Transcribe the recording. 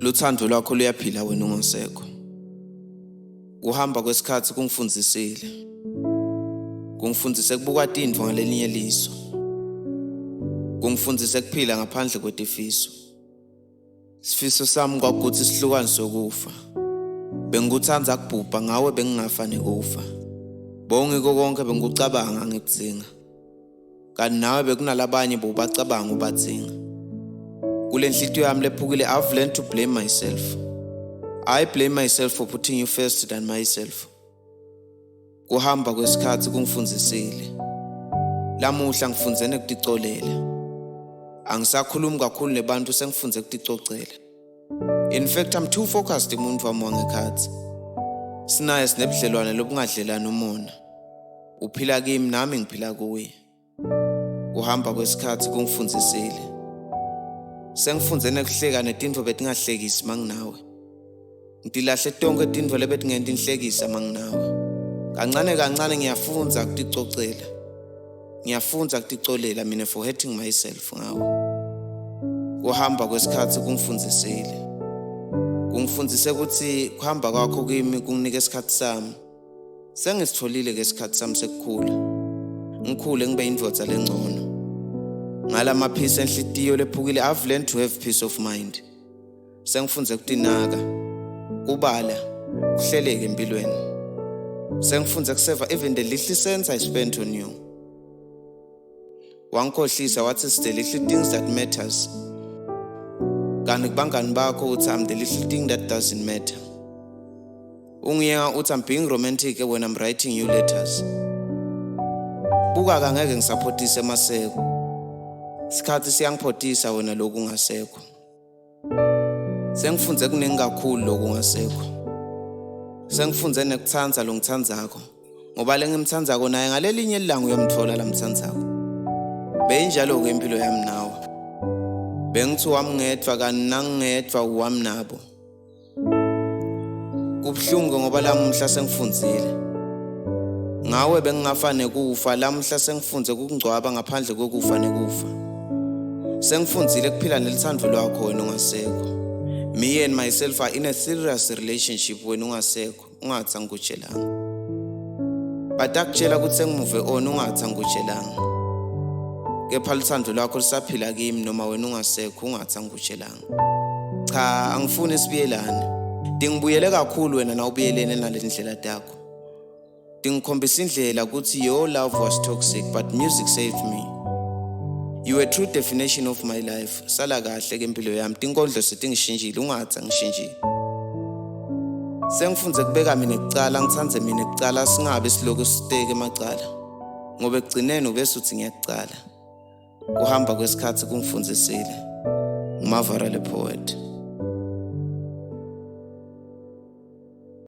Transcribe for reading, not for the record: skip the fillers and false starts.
Luthando lwakho luyaphila wena ungasekho. Kuhamba kwesikhathi kungifundisile. Kungifundise kubuka tintfo ngalelinye liso. Kungifundise kuphila ngaphandle kwetifiso. Sifiso sami kwakuthi sihlukaniswe kufa. Bengikuthanda kubhubha ngawe, bengingafa nekufa. Bowungiko konke bengikucabanga ngikudzinga. Kanti nawe bekunalabanye bowubacabanga ubadzinga. Kule nhliziyo yami lephukile, I've learned to blame myself. I blame myself for putting you first than myself. Kuhamba kwesikhathi kungifundzisile. Lamuhla ngifundzene kuticolela. Angisakhulumi kakhulu nebantu, sengifundze kuticocela. In fact, I'm too focused umuntu wami wangekhathi. Sinaye sinebudlelwane lobungadlelani umona. Uphila kimi, nami ngiphila kuye. Kuhamba kwesikhathi kungifundzisile. Sengifunze nekuhleka netintfo betingahlekisi manginawe. Ngitilahle tonke tintfo lebetingenta inhlekisa manginawe. Kancane kancane ngiyafundza kuticocela. Ngiyafundza kuticolela mina for hurting myself ngawe. Kuhamba kwesikhathi kungifundzisile. Kungifundzise ukuthi kuhamba kwakho kimi kunginike isikhathi sami. Sengisitholile ke isikhathi sami sekukhula. Ngikhule ngibe indvodza lengcono. Ngalamaphisi enhlitiyo lephukile, I've learned to have peace of mind. Sengifunze kutinaka, kubala, kuhleleke empilweni. Sengifunze kuseva even the little cents I spent on you. Wangikhohlisa wathi it's the little things that matters. Kanti kubangani bakho uthi I'm the little thing that doesn't matter. Ungiyenga uthi I'm being romantic when I'm writing you letters. Buka kangeke ngisaphotise emaseko. Isikhathi siyangiphotisa wena lokhu ungasekho. Sengifunze kuningi kakhulu lokhu ungasekho. Sengifunze nekuthanda lo ngithandzako. Ngoba le ngimthandzako naye ngalelinye ilanga uyomthola lamthandzako. Beyinjalo ke impilo yami nawe. Bengithi wami ngedwa kanti nangingedwa uwami nabo. Kubuhlungu ngoba lamuhla sengifundzile. Ngawe bengingafa nekufa, lamuhla sengifundze kukungcwaba ngaphandle kokufa nekufa. Sengifundzile kuphila nelithando lwakho wena ungasekho. Me and myself are in a serious relationship wena ungasekho, ungathi angikutshelanga. Batakutshela ukuthi sengimove on, ungathi angikutshelanga. Kepha luthando lwakho lusaphila kimi noma wena ungasekho, ungathi angikutshelanga. Cha, angifuni sibuyelane. Dingibuyele kakhulu wena nawubuyelene nale ndlela takho. Dingikhombisa indlela ukuthi your love was toxic, but music saved me. You were true definition of my life. Sala kahle ke impilo yami. Tinkondlo setingishintshile, ungathi angishintshile. Sengifunze kubeka mina kucala, ngitsandze mina kucala, singabe siloku siteke emacala. Ngoba ekugcineni ubese uthi ngiyakucala. Kuhamba kwesikhathi kungifundzisile. Ngumavara le poet.